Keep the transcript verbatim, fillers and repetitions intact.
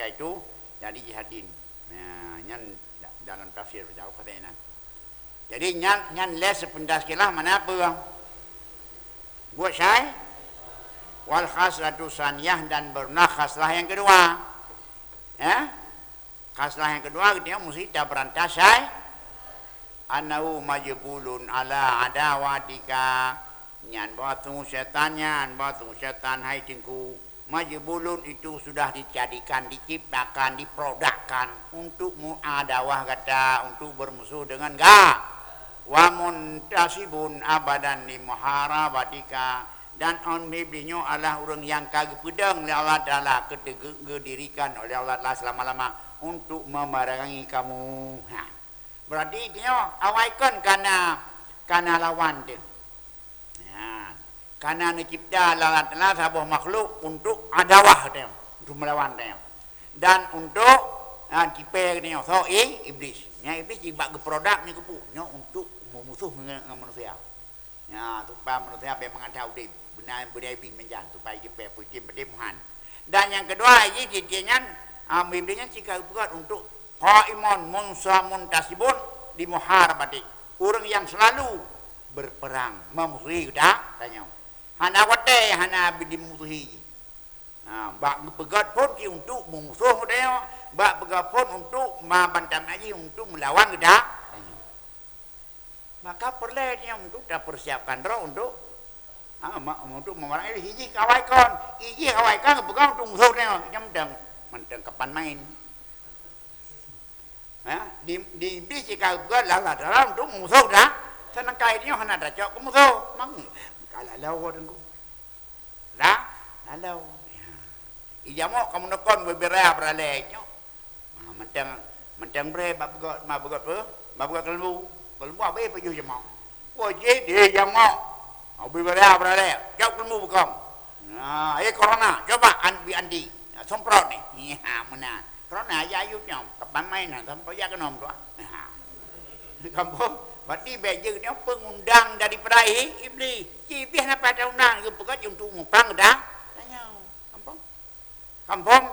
itu jadi jihadin. Nah, nyan da-, dalam tafsir jauh kata nyan. Jadi nyan, nyan lé sepentas kilah mana apa? Buat syai. Wal khaslatu saniyah, dan barulah khaslah yang kedua. Ya? Khaslah yang kedua, kita mesti tabeurantah syai. Annahu majbulun ala adawatika. Nyan batu setan, nyan batu setan, hai Teungku. Majbulun itu sudah dijadikan, diciptakan, diprodukkan untuk muadawah gata, untuk bermusuh dengan ga-, wa muntasibun abadan li muharabatika, dan on Iblis nyoe adalah ureuëng nyang ka geupeudong lé Allah Taala, keu teugeu-, geudirikan oleh Allah Taala selama-lama untuk memerangi kamu. Ha. Berarti nyoe awai kon kana, kana lawan teuh. Nyan, kana neucipta Allah Taala saboh makhluk untuk adawah teuh, untuk melawan teuh. Dan untuk, ha, tipée teuh, so, i-, Iblis. Nyan Iblis jibak geuproduk nyoe keupeue? Nyoe untuk meumusuh ngon, ngon manusia. Ya, supaya manusia bèk meugantoh udép, beuna, beuna Iblis meujan, supaya jipée puitin peudeh muhan. Dan nyang keudua, jih tieb-tieb nyan, ah, Iblis nyan sika geupeugöt untuk qaimun munsa-, muntasibun li muharabati. Ureuëng nyang selalu berperang, meumusuhi gata, tanyoe. Hana watèe hana dimusuhi. Ha, bak geupeugöt phon jih untuk meumusoh geutanyoe, bak peugöt phon untuk ma-, bantam jih untuk meulawan geutanyoe. Maka peureulèe tanyoe untuk tapeursiapkan droe untuk, ha, ma-, untuk meumeurangi. Jih awai kon, jih awai kon geupeugöt untuk musoh tanyoe, nyan mantong, mantong kapan main. Ha, di, di Iblis jih ka geupeugöt lagak dalam untuk musoh dah. Seunangkai tanyoe hana tacok keu musoh. Mang, ka lalau Teungku. Dah? Lalau. Ya. Ija mok kamoe neukon bubira beuralée nyoe. Ha, mantong, mantong bre bak beugöt, ma beugöt peue? Bak beugöt keuleumbu. Keuleumbu abéh pajoh jamok. Wah, jih di jamok. Ha, bubira beuralée. Jok keuleumbu beukong. Ha, eh, corona, coba an-, bi anti. Ha, semprot ni. Ya, meunan. Corona aja ayut nyoe. Kapan main, ha, sampoe jak keunoe meutuah. Ha. Kampung, berarti bèk jeuet nyoe peungundang daripada i-, Iblis. Ci Iblis napa taundang geupeugöt untuk muprang dah. Tanyoe. Kampung. Kampung,